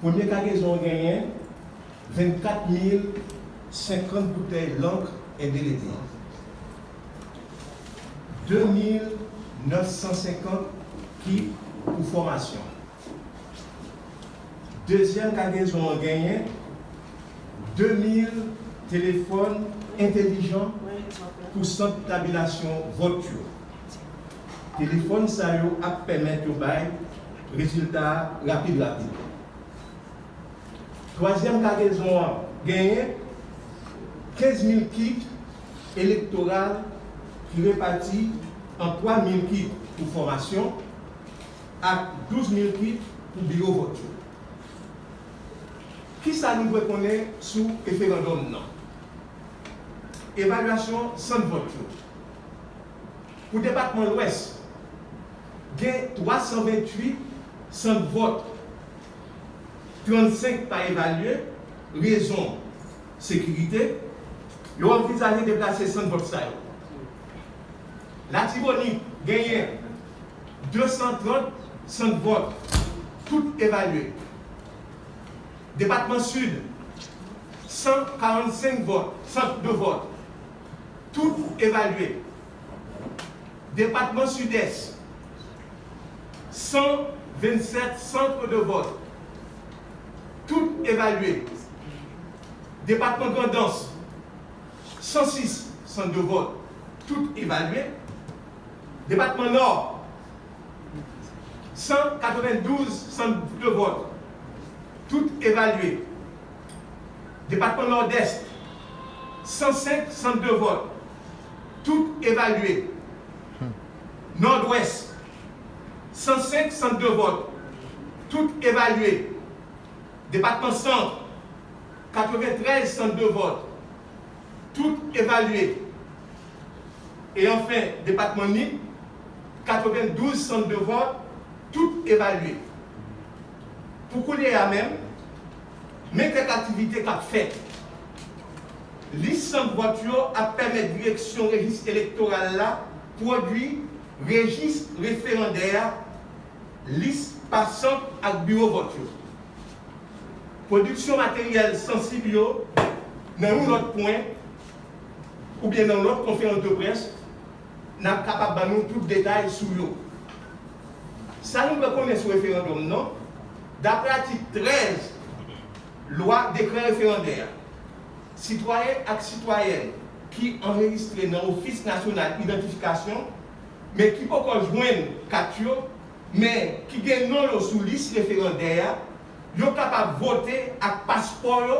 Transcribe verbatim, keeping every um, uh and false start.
Premye kagezon an genyen vennkat mil senkant boutèy lank endelete, de mil nèf san senkant kit pou fòmasyon. Dezyèm kagezon an genyen de mil telefòn entèlijan pou sant tabilasyon vòt yo. Telefòn sa yo ap pèmèt yo bay rezilta rapid rapid. Twazyèm kagezon an genyen kenz mil kit elektoral ki repati an twa mil kit pou fòmasyon ak douz mil kit pou biwo vòt yo. Kisa nou dwe konnen sou referandòm nan? Evalyasyon sant vòt yo. Pou depatman Lwès, gen twa san venntuit sant vòt, trannsenk pa evalye, rezon sekirite. Yo anvizaje deplase sant vòt sa yo. Latibonit genyen de san trant sant vòt, tout evalye. Depatman Sid, san karannsenk vòt, sant de vòt, tout evalye. Depatman Sidès, san vennsèt sant de vòt, tout evalye. Depatman Grandans, san sis sant de vòt, tout evalye. Depatman Nò, san katrevendouz sant de vòt, tout evalye. Depatman Nòdès, san senk sant de vòt, tout evalye. Nòdwès, san senk sant de vòt, tout evalye. Depatman Sant, katreventrèz sant de vòt, tout evalye. E anfen, depatman Nip, katrevendouz sant de vòt, tout evalye. Pou kounye a menm, men kèk aktivite k ap fèt. Lis sant vòt yo ap pèmèt Direksyon Rejis Elektoral la pwodui rejis referandè a, lis pa sant ak biwo vòt yo. Pwodiksyon materyèl sansib yo nan yon lòt pwen oubyen nan lòt konferans de près, n ap kapab ban nou tout detay sou yo. Sa nou dwe konnen sou referandòm nan, daprè atik trèz lwa dekrè referandè a, sitwayen ak sitwayèn ki anrejistre nan Ofis Nasyonal Idantifikasyon, men ki poko jwenn kat yo, men ki gen non yo sou lis referandè a, yo kapab vote ak paspò yo